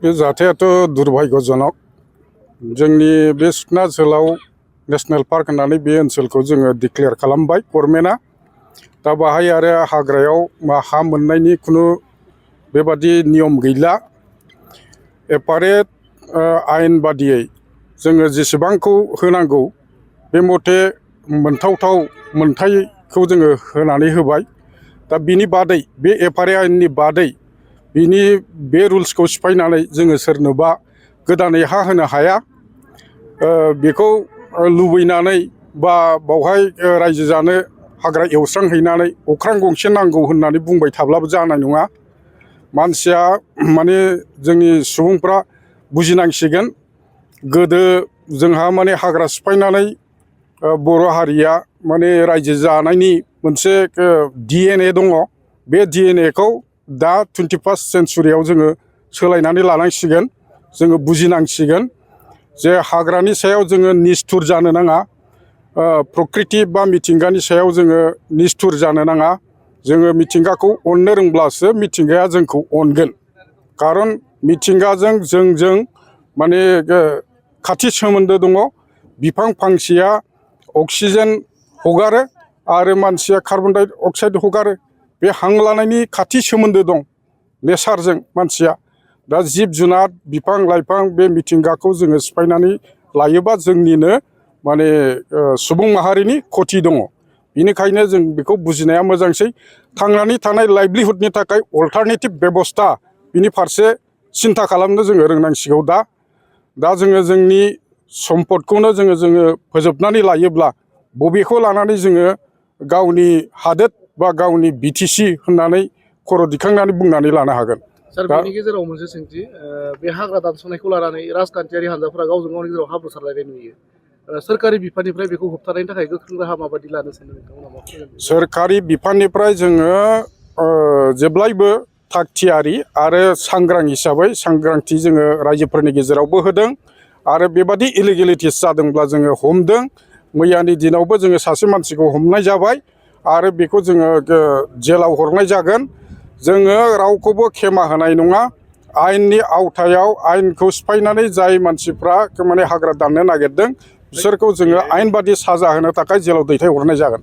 बे जाथायाथ' दुर्भाग्यजनक जोंनि बे सिखना जोहोलाव नेशनेल पार्क होननानै बे ओनसोलखौ जोङो डिक्लेयार खालामबाय गभर्नमेन्टआ दा बाहाय आरो हाग्रायाव हा मोननायनि खुनु बेबादि नियम गैला एपारेट आयेन बादियै जोङो जेसेबांखौ होनांगौ बे मथे मोनथावथाव मोनथायखौ जोङो होनानै होबाय दा बिनि बादै बे एपारे आयेननि बादै बिनि बे रुल्सखौ सिफायनानै जोङो सोरनोबा गोदानै हा होनो हाया बेखौ लुबैनानै बा बावहाय रायजो जानो हाग्रा एवस्रांहैनानै अख्रां गंसे नांगौ होननानै बुंबाय थाब्लाबो जानाय नङा मानसिया माने जोंनि सुबुंफ्रा बुजिनांसिगोन गोदो जोंहा माने हाग्रा सिफायनानै बर' हारिया माने रायजो जानायनि मोनसे DNA दङ बे DNAखौ दा 21st सेन्चुरियाव जोङो सोलायनानै लानांसिगोन जोङो बुजिनांसिगोन जे हाग्रानि सायाव जोङो निस्थुर जानो नाङा प्रकृति बा मिथिंगानि सायाव जोङो निस्थुर जानो नाङा जोङो मिथिंगाखौ अननो रोंब्लासो मिथिंगाया जोंखौ अनगोन खारन मिथिंगाजों जोंजों माने खाथि सोमोन्दो दङ बिफां फांसेया अक्सिजेन हगारो आरो मानसिया कार्बन डाइ अक्साइड हगारो बे हां लानायनि खाथि सोमोन्दो दं नेचारजों मानसिया दा जिब जुनार बिफां लाइफां बे मिथिंगाखौ जोङो सिफायनानै लायोबा जोंनिनो माने सुबुं माहारिनि खथि दङ बेनिखायनो जों बेखौ बुजिनाया मोजांसै थांनानै थानाय लाइभलिहुडनि थाखाय अल्टारनेटिभ बेबस्था बिनि फारसे सिन्था खालामनो जोङो रोंनांसिगौ दा जोङो जोंनि सम्पदखौनो जोङो फोजोबनानै लायोब्ला बबेखौ लानानै जोङो गावनि हादोर बा गावनि BTC होननानै खर' दिखांनानै बुंनानै लानो हागोन सार बेनि गेजेराव मोनसे सोंथि बे हाग्रा दानस्रांनायखौ लानानै राजखान्थियारि हानजाफोरा गावजों गावनि गेजेराव हाब्रु सारलायनाय नुयो सोरखारि बिफाननिफ्राय बेखौ होबथानायनि थाखाय गोख्रों राहा माबायदि लानो सानो नोंथांमोना सोरखारि बिफाननिफ्राय जोङो जेब्लायबो थागथियारि आरो सांग्रां हिसाबै सांग्रांथि जोङो रायजोफोरनि गेजेरावबो होदों आरो बेबादि इलिगेलिटिस जादोंब्ला जोङो हमदों मैयानि दिनावबो जोङो सासे मानसिखौ हमनाय जाबाय आरो बेखौ जोङो जेलाव हरनाय जागोन जोङो रावखौबो खेमा होनाय नङा आयेननि आवथायाव आयेनखौ सिफायनानै जाय मानसिफ्रा माने हाग्रा दाननो नागिरदों बिसोरखौ जोङो आयेन बादि साजा होनो थाखाय जेलाव दैथायहरनाय जागोन।